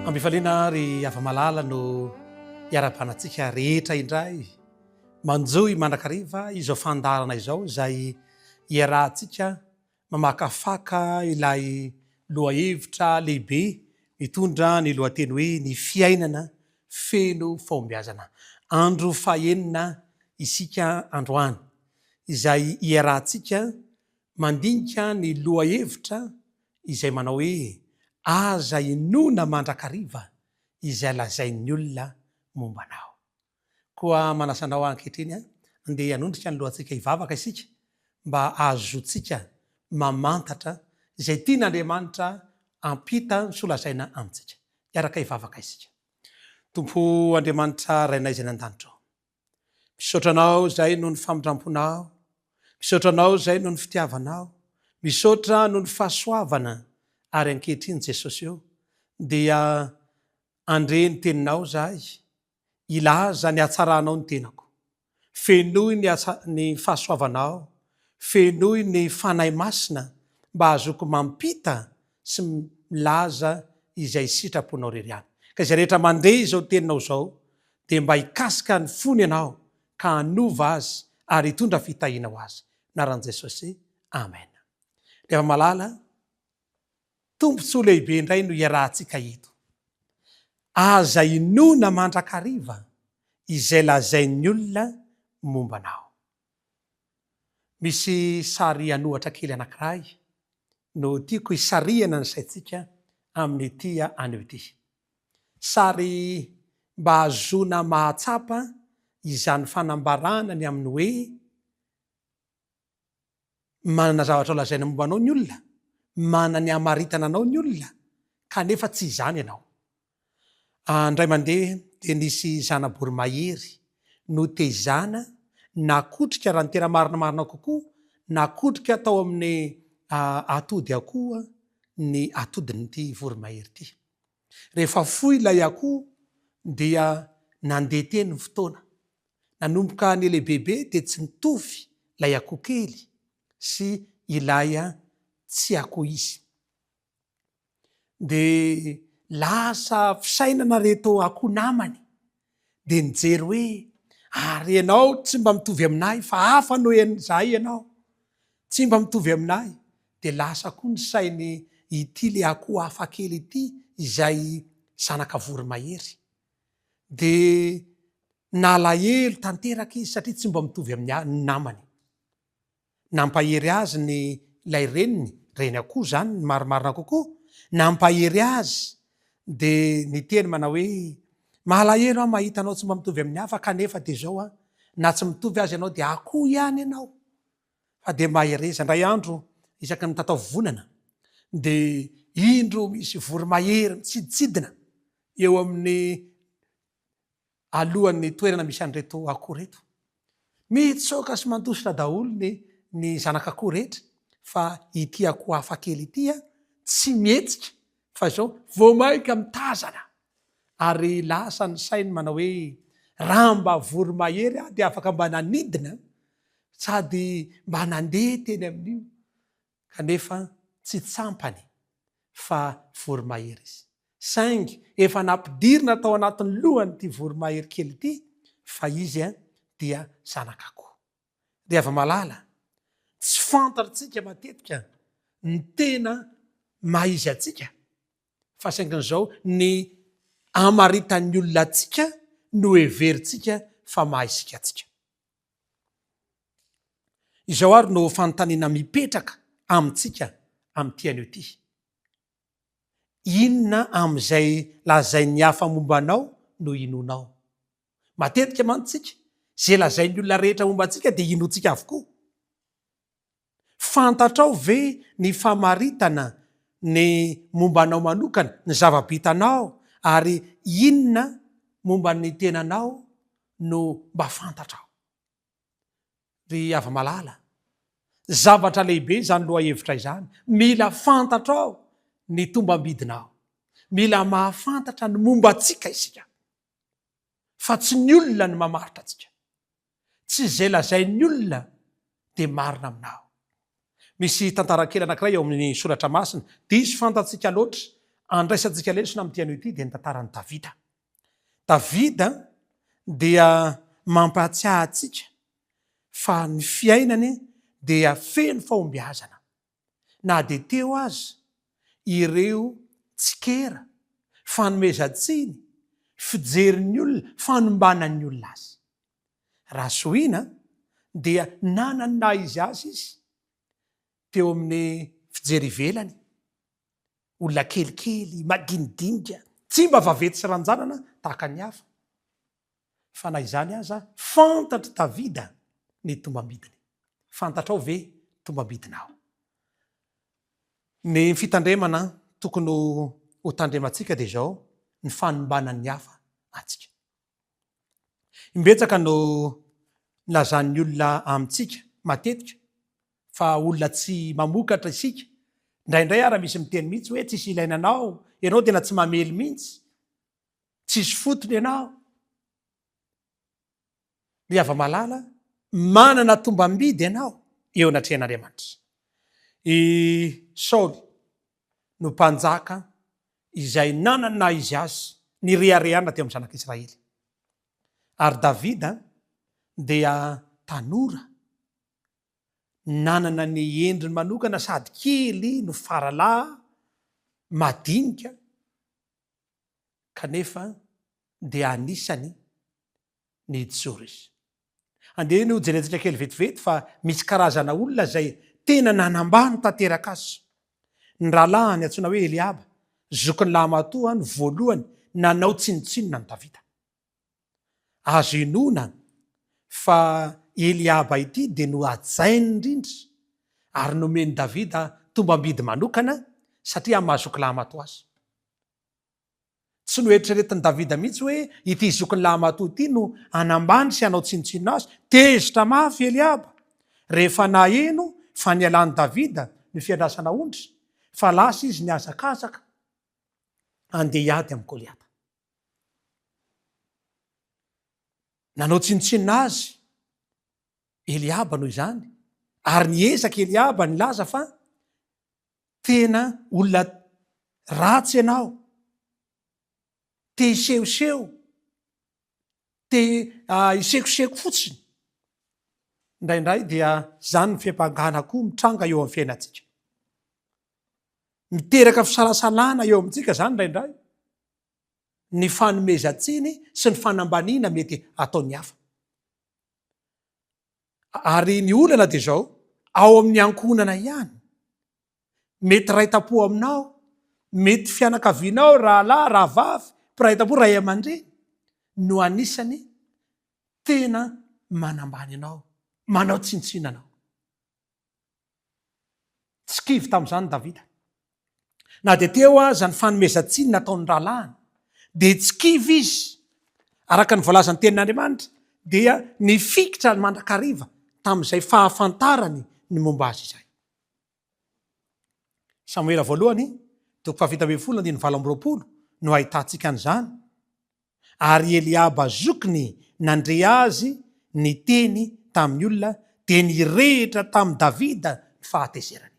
Am-pifaliana ry hava-malala no iarahabana antsika rehetra indray manjohy mandrakariva izao fandaharana izao izay iarahantsika mamakafaka ilay lohahevitra lehibe mitondra ny lohateny hoe Ny fiainana feno fahombiazana. Andro fahenina isika androany izay iarahantsika mandinika ny lohahevitra izay manao hoe Aza inoana mandrakariva izay lazain'ny olona momba anao. Koa manasa anao aho ankehitriny andeha hanondrika ny lohantsika hivavaka isika mba hahazoantsika mamantatra izay tian'Andriamanitra hampita sy holazaina amintsika. Hiaraka hivavaka isika. Tompo Andriamanitra Rainay izay any an-danitra ô, misaotra Anao izahay noho ny famindram-ponao, misaotra Anao izahay noho ny fitiavanao, misaotra noho ny fahasoavana ary ankehitriny Jesosy ô dia handre ny teninao izahay Hilaza ny hatsaranao ny tenako. Fenoy ny ny fahasoavanao, fenoy ny Fanahy Masina mba hahazoako mampita sy milaza izay sitraponao irery ihany. Ka izay rehetra mandre izao teninao izao dia mba hikasika ny fony Ianao ka hanova azy ary hitondra fitahiana ho azy. Anaran'i Jesosy, Amen. Ry hava-malala, Tombontsoa lehibe indray no iarahantsika eto. Aza inoana mandrakariva izay lazain'ny olona momba anao. Misy sary an'ohatra kely anankiray no tiako hisarihana ny saintsika amin'ity anio ity. Sary mba hahazoana mahatsapa izany fanambarana ny amin'ny hoe Manana zavatra holazaina momba anao ny olona, manana ny hamaritana anao ny olona, kanefa tsy izany ianao. Indray mandeha dia nisy zana-boromahery notezana, nakotrika, raha ny tena marina kokoa, nakotrika tao amin'ny atody akoho ny atodin'ity voromahery ity. Rehefa foy ilay akoho dia nandeha teny ny fotoana. Nanomboka nilehibebe dia tsy nitovy ilay akoho kely sy ilay tsy akoho izy. Dia lasa fisainana ireto akoho namany dia nijery hoe ary ianao tsy mba mitovy aminahy fa hafa noho izahay ianao, tsy mba mitovy aminahy. Dia lasa koa ny sainy ity ilay akoho hafa kely ity izay zanaka voromahery. Dia nalahelo tanteraka izy satria tsy mba mitovy amin'ny namany. Nampahery azy ny ilay reniny, reny akoho izany ny marimarina kokoa, nampahery azy dia niteny manao hoe, malahelo aho mahita anao tsy mba mitovy amin'ny hafa kanefa dia izao an, na tsy mitovy aza ianao dia akoho ihany ianao fa dia mahereza. Indray andro isaky ny mitatao vovonana dia indro misy voromahery mitsiditsidina eo amin'ny alohan'ny toerana misy an'ireto akoho ireto. Mitsoaka sy mandositra daholo ny ny zanak'akoho rehetra fa ity akoho hafa kely ity tsy mihetsika fa izao vao mainka mitazana ary lasa ny sainy manao hoe raha mba voromahery aho dia afaka mba nanidina sady mba nandeha teny amin'io kanefa tsy tsampany fa voromahery izy. Saingy efa nampidirina tao anatin'ny lohany ity voromahery kely ity fa izy dia zanak'akoho. Ry hava-malala, tsy fantatrtsika matetika ny tena maha izy antsika fa saingin'izao ny amaritan'ny olona antsika no heverintsika fa maha isika antsika. Izao ary no fanontaniana mipetraka amintsika amin'ity anio ity, Inona amin'izay lazain'ny hafa momba anao no inoanao? Matetika mantsy isika, izay lazain'ny olona rehetra momba antsika dia inoantsika avokoa. Fantatrao ve ny famaritana ny momba anao manokana, ny zava-bitanao, ary inona momba ny tenanao no mba fantatrao? Ry hava-malala, zavatra lehibe izany lohahevitra izany. Mila fantatrao ny tombam-bidinao. Mila mahafantatra ny momba antsika isika, fa tsy ny olona no mamaritra antsika. Tsy izay lazain'ny olona dia marina aminao. Misy tantara kely anankiray ao amin'ny Soratra Masina, diso fantatsika loatra. andraisantsika lesona amin'ity anio ity dia ny tantaran'i Davida. Davida dia mampahatsiahy antsika fa ny fiainany dia feno fahombiazana na dia teo aza ireo tsikera, fanomezan-tsiny, fijerin'ny olona, fanombanan'ny olona azy. Raha sohina dia nanana ny naha izy azy izy teo amin'ny fijery ivelany, olona kelikely, madinidinika, tsy mba vaventy sy ranjanana tahaka ny hafa. Fa na izany aza, fantatr'i Davida ny tombambidiny. Fantatrao ve ny tombambidinao? Ny fitandremana tokony ho tandremantsika dia izao, ny fanombanan'ny hafa antsika. Imbetsaka no nilazan'ny olona amintsika matetika fa olona tsy mamokatra isika. Indraindray ara misy miteny mihitsy hoe tsisy ilaina anao, ianao tena tsy mamely mihitsy, tsisy fotony ianao. Ry hava-malala, manana tombam-bidy ianao eo anatrehan'Andriamanitra. I Saoly no mpanjaka izay nanana ny naha izy azy, nireharehana teo amin'ny zanak'Israely. Ary Davida dia tanora, nanana ny endriny manokana sady kely no faralahy, madinika, kanefa dia anisany nijoro izy. Andeha anie hojerentsika kely vetivety fa misy karazana olona izay tena nanambany tanteraka azy. Ny rahalahiny antsoina hoe Eliaba, zokin'ny lahimatoa no voalohany nanao tsinontsinona an'i Davida. Azo inoana fa Eliaba ity dia nohajainy indrindra ary nomen'i Davida tombam-bidy manokana satria amin'ny maha zoky lahimatoa azy. Tsy noeritreretin'i Davida mihitsy hoe ity zokiny lahimatoa ity no hanambany sy hanao tsinontsinona azy. Tezitra mafy Eliaba rehefa naheno fa nialan'i Davida ny fiandrasana ondry, fa lasa izy nihazakazaka handeha hiady amin'i Goliata. Nanao tsinontsinona azy Eliaba noho izany, ary niezaka Eliaba nilaza fa Tena olona ratsy ianao, te hisehoseho, te hisekoseko fotsiny. Indraindray dia izany ny fiampangana koa mitranga eo amin'ny fiainantsika. Miteraka fisalasalana eo amintsika izany indraindray, ny fanomezan-tsiny sy ny fanambaniana mety ataon'ny hafa. Ary ny olana dia izao, ao amin'ny ankohonana ihany, mety iray tampo aminao, mety fianakavianao, rahalahy, rahavavy, mpiray tampo, ray aman-dreny, no anisany tena manambany anao, manao tsinontsinona anao. Tsy kivy tamin'izany Davida. Na dia teo aza ny fanomezan-tsiny nataon'ny rahalahiny, dia tsy kivy izy. Araka ny voalazan'ny Tenin'Andriamanitra, dia nifikitra mandrakariva tamin'izay fahafantarany ny momba azy izay. Samoela voalohany, toko fahafito ambin'ny folo, andininy 28 no ahitantsika an'izany. Ary Eliaba zokiny nandre azy niteny tamin'ny olona, dia nirehitra tamin'i Davida ny fahatezerany.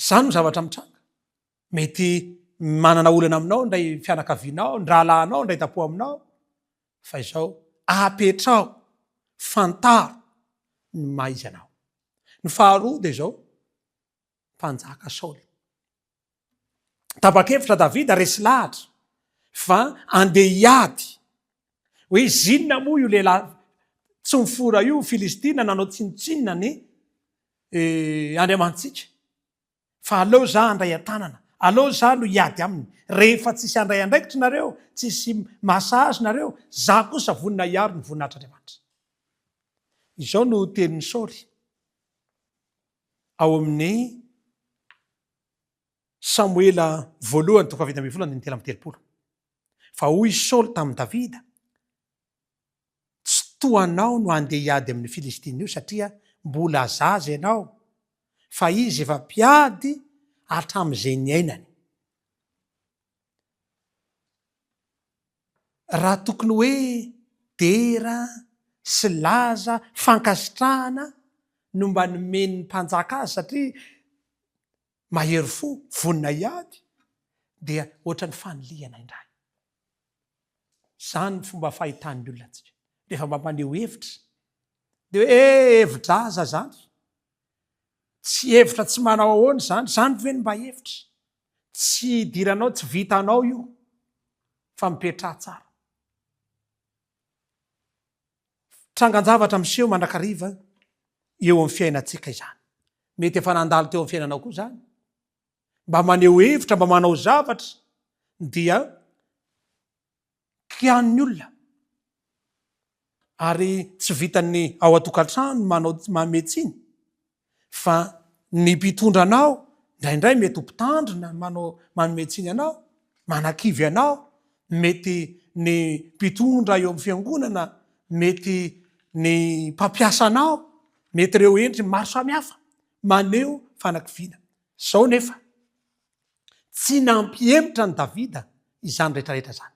Izany no zavatra mitranga. Mety manana olana aminao ny ray fianakavianao, ny rahalahinao, ny ray tampo aminao, fa izao, apetraho, fantaro ny maha izy anao. Ny faharoa dia izao, mpanjaka Saoly. Tapa-kevitra Davida, resy lahatra fa andeha hiady. Hoe zinona moa io lehilahy tsy mifora io, Filistina nanao tsinontsinona ny Andriamanitsika. Fa aleo za handray an-tanana, aleo za no hiady aminy. Rehefa tsisy handray andraikitra nareo, tsisy mahasahy azy nareo, za kosa vonona hiaro ny voninahitr'Andriamanitra. Izao no tenin'i Saoly ao amin'ny Samoela voalohany toko faha-17 andininy 33. Fa hoy i Saoly tamin'i Davida, Tsy toa anao no handeha hiady amin'io Filistina io, satria mbola zaza ianao, fa izy efa mpiady hatramin'izay niainany. Raha tokony hoe dera sy laza, fankasitrahana no mba nomen'ny mpanjaka azy, satria. Mahery fo, vonona hiady, dia ohatran'ny fanilihana indray. Izany ny fomba fahitan'ny olona antsika. Rehefa mba maneho hevitra, dia hoe eh, hevi-draza izany. Tsy hevitra tsy manao ahoana izany, izany ve no mba hevitra? Tsy idiranao, tsy vitanao io, fa mipetraha tsara. Trangan-javatra miseho mandrakariva eo amin'ny fiainantsika izany. Mety efa nandalo teo amin'ny fiainanao koa izany. Mba maneho hevitra, mba manao zavatra, dia kianin'ny olona. Ary tsy vitan'ny ao an-tokantrano no manao manome tsiny fa ny mpitondra anao indraindray mety ho mpitandrina manao manome tsiny anao, manakivy anao, mety ny mpitondra eo amin'ny fiangonana, mety ny mpampiasa anao, mety ireo endriny maro samihafa maneho fanakiviana. Izao nefa, tsy nampihemotra an'i Davida izany rehetrarehetra izany,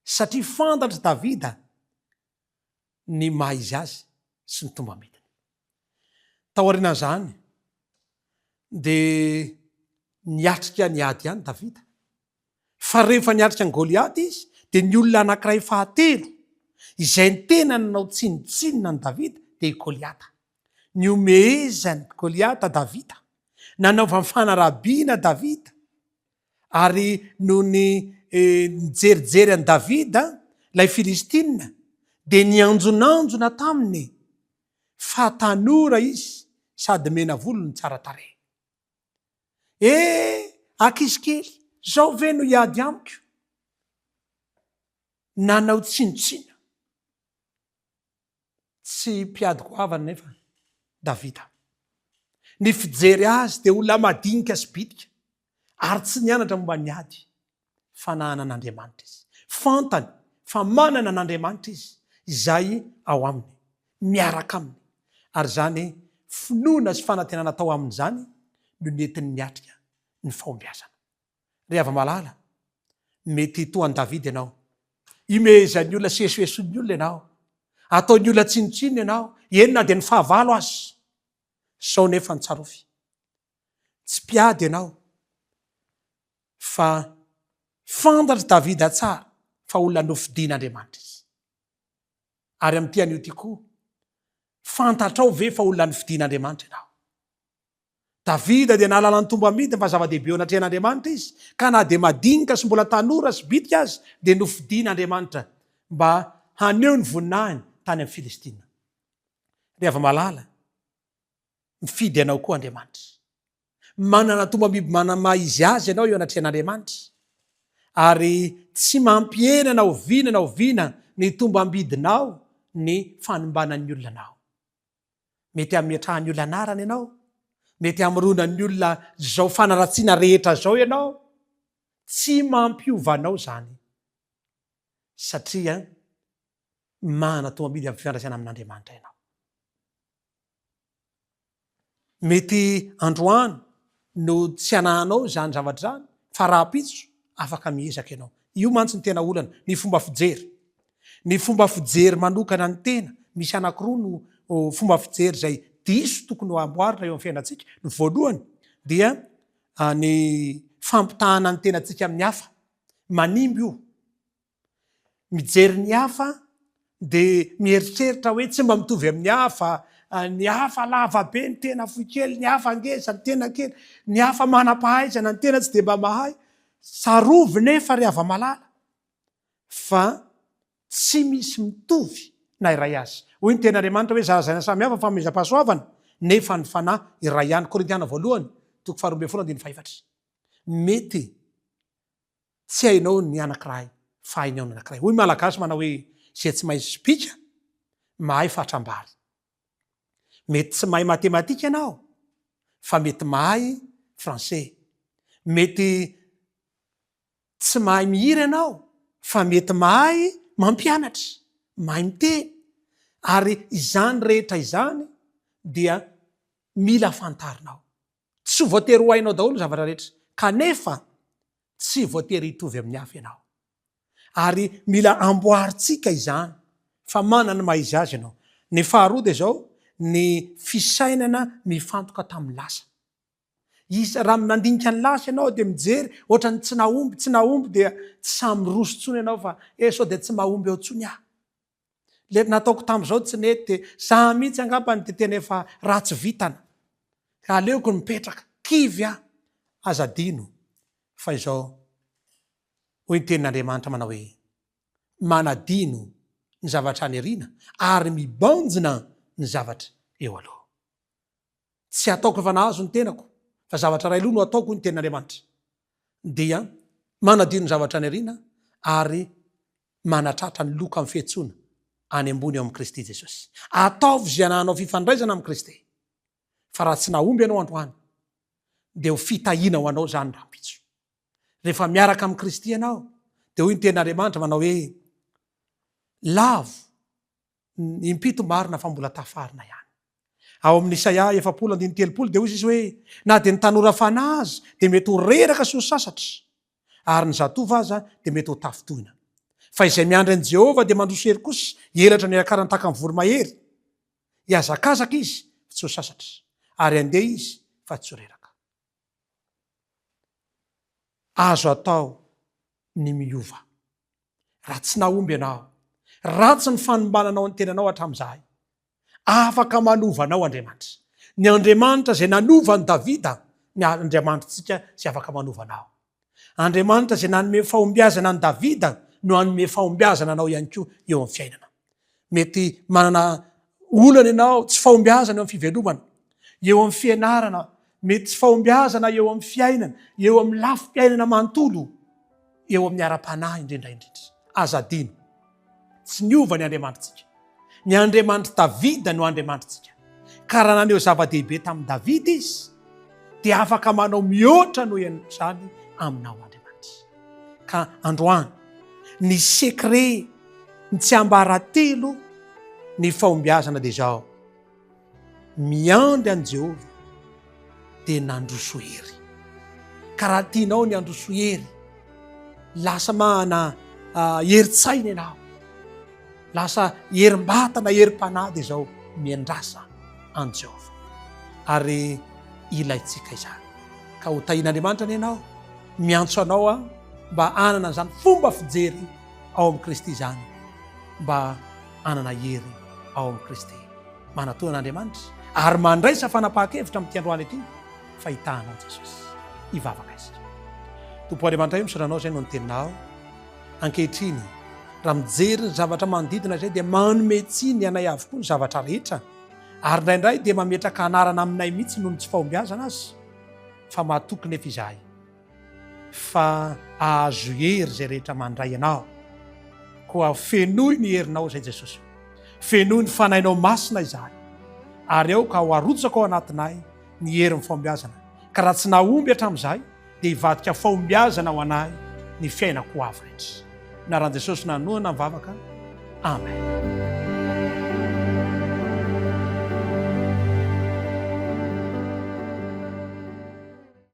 satria fantatr'i Davida ny maha izy azy sy ny tombambidiny. Taorian'izany dia niatrika ny ady ihany Davida. Fa rehefa niatrika an'i Goliata izy, dia ny olona anankiray fahatelo izay ny tena nanao tsinontsinona an'i Davida dia i Goliata. Nihomehezan'i Goliata Davida, nanaovany fanarabiana Davida, Ary nony nijerijery an'i Davida ilay Filistina, dia nianjonanjona taminy fa tanora izy sady mena volo no tsara tarehy. E, ankizy kely, izao ve no hiady amiko? Nanao tsinontsinona. Tsy mpiady goavana anefa Davida. Ny fijery azy dia olona madinika sy bitika ary tsy nianatra momba ny ady fa nanana an'Andriamanitra izy. Fantany fa manana an'Andriamanitra izy izay ao aminy, miaraka aminy. Ary izany finoana sy fanantenana tao aminy izany no nentiny niatrika ny fahombiazana. Ry hava-malala, mety toa an'i Davida ianao. Imehezan'ny olona sy esoeson'ny olona ianao. Ataon'ny olona tsinontsinona ianao, eny na dia ny fahavalo aza. Izao nefa no tsarovy, tsy mpiady ianao, fa fantatr'i Davida tsara fa olona nofidin'Andriamanitra izy. Ary amin'ity anio ity koa, fantatrao ve fa olona nofidin'Andriamanitra ianao? Davida dia nahalala ny tombam-bidiny fa zava-dehibe eo anatrehan'Andriamanitra izy, ka na dia madinika sy mbola tanora sy bitika aza, dia nofidin'Andriamanitra mba haneho ny voninahiny tany amin'ny Filistina. Ry hava-malala, mifidy anao koa Andriamanitra. Manana tombam-bidy manana maha izy azy ianao eo anatrehan'Andriamanitra, ary tsy mampihena na oviana na oviana ny tombam-bidinao ny fanombanan'ny olona anao. Mety hametrahan'ny olona anarana ianao, mety hamoronan'ny olona izao fanaratsiana rehetra izao ianao, tsy mampiova anao izany satria manana tombam-bidy amin'ny fifandraisana amin'Andriamanitra ianao. Mety androany no tsy anananao izany zavatra izany fa rahampitso afaka miezaka ianao. Io mantsy no tena olana, ny fomba fijery. Ny fomba fijery manokana ny tena, misy anankiroa no fomba fijery izay diso tokony ho amboarina eo amin'ny fiainantsika. Ny voalohany dia ny fampitahana ny tenantsika amin'ny hafa. Manimba io. Mijery ny hafa dia mieritreritra hoe tsy mba mitovy amin'ny hafa, ny hafa lava be, ny tena fohy kely, ny hafa ngeza, ny tena kely, ny hafa manam-pahaizana, ny tena tsy dia mba mahay. Tsarovy nefa ry hava-malala fa tsy misy mitovy na iray aza. Hoy ny tenin'Andriamanitra hoe zarazaina samy hafa ny fanomezam-pahasoavana nefa ny fanahy iray ihany. Korintiana voalohany toko faharoa ambin'ny folo andininy fahefatra. Mety Tsy hainao ny anakiray fa hainao ny anakiray. Hoy Malagasy manao hoe izay tsy mahay sobika mahay fatram-bary. Mety tsy mahay matematika ianao fa mety mahay français. Mety tsy mahay mihira ianao fa mety mahay mampianatra, mahay miteny. Ary izany rehetra izany dia mila fantarinao. Tsy voatery ho hainao daholo ny zavatra rehetra, kanefa tsy voatery hitovy amin'ny hafa ianao. Ary mila amboarintsika izany fa manana ny maha izy azy ianao. Ny faharoa dia izao, ny fisainana mifantoka tamin'ny lasa. Isa, raha mandinika ny lasa ianao dia mijery ohatran'ny tsy nahomby, tsy nahomby dia tsy sahy miroso intsony ianao fa eh sao dia tsy mahomby eo intsony aho. Le nataoko tamin'izao tsy nety dia za mihitsy angambany dia tena efa ratsy vitana ka aleoko mipetraka. Kivy aho. Aza adino fa izao hoy ny tenin'Andriamanitra manao hoe, manadino ny zavatra any aoriana ary mibanjina ny zavatra eo aloha. Tsy ataoko efa nahazo ny tenako, fa zavatra iray loha no ataoko hoy ny tenin'Andriamanitra, dia manadino ny zavatra any aoriana ary manatratra ny loka amin'ny fiantsoana any ambony ao amin'i Kristy Jesosy. Ataovy izay hanananao fifandraisana amin'i Kristy, fa raha tsy nahomby ianao androany, dia ho fitahiana ho anao izany rahampitso. Rehefa miaraka amin'i Kristy ianao, dia hoy ny tenin'Andriamanitra manao hoe, Lavo impito marina fa mbola tafarina ihany. Ao amin'ny Isaia 40 andininy 30 dia hoy izy hoe, Na dia ny tanora fanahy aza dia mety ho reraka sy ho sasatra, ary ny zatovo aza dia mety ho tafintohina. Fa izay miandry an'i Jehovah dia mandroso hery kosa, hielatra no hiakarany tahaka ny voromahery. Hihazakazaka izy fa tsy ho sasatra, ary handeha izy fa tsy ho reraka. Azo atao ny miova. Raha tsy nahomby ianao, ratsy ny fanombananao ny tenanao hatramin'izay. Afaka manova anao Andriamanitra. Ny Andriamanitra izay nanova an'i Davida, ny Andriamanitritsika izay afaka manova anao. Andriamanitra izay nanome fahombiazana an'i Davida no hanome fahombiazana anao ihany koa eo amin'ny fiainana. Mety manana olana ianao, tsy fahombiazana eo amin'ny fivelomana, eo amin'ny fianarana, mety tsy fahombiazana eo amin'ny fiainana, eo amin'ny lafim-piainana manontolo, eo amin'ny ara-panahy indrindra indrindra. Aza adino, tsy niova ny Andriamanitritsika. Ny Andriamanitr'i Davida no Andriamanitritsika. Ka raha naneho zava-dehibe tamin'i Davida izy, dia afaka manao mihoatra noho izany aminao Andriamanitra. Ka androany, ny secret Ny tsiambaratelo ny fahombiazana dia izao, miandry an'i Jehovah dia nandroso hery. Ka raha tianao ny handroso hery, lasa manana herin-tsaina ianao, lasa herim-batana, herim-panahy dia izao, miandrasa an'i Jehovah. Ary ilaintsika izany. Ka ho tahian'Andriamanitra anie ianao, miantso anao aho mba hanana an'izany fomba fijery ao amin'i Kristy izany mba hanana hery ao amin'i Kristy. Manatona an'Andriamanitra ary mandraisa fanapahan-kevitra amin'ity androany ity fa hitaha anao Jesosy. Hivavaka isika. Tompo Andriamanitra io, misaotra anao izay noho ny teninao. Ankehitriny, raha mijery ny zavatra manodidina izay dia manome tsiny anay avokoa ny zavatra rehetra ary indraindray dia mametraka anarana aminay mihitsy noho ny tsy fahombiazana aza fa matoky nefa izahay. Fa ahazo hery izay rehetra mandray Anao. Koa fenoy ny herinao izay Jesosy o. Fenoy ny Fanahinao Masina izahay. Ary aoka ho arotsaka ao anatinay ny herin'ny fahombiazana. Ka raha tsy nahomby hatramin'izay, dia hivadika fahombiazana ho anay ny fiainako ho avy rehetra. Anaran'i Jesosy nanohana ny vavaka. Amen.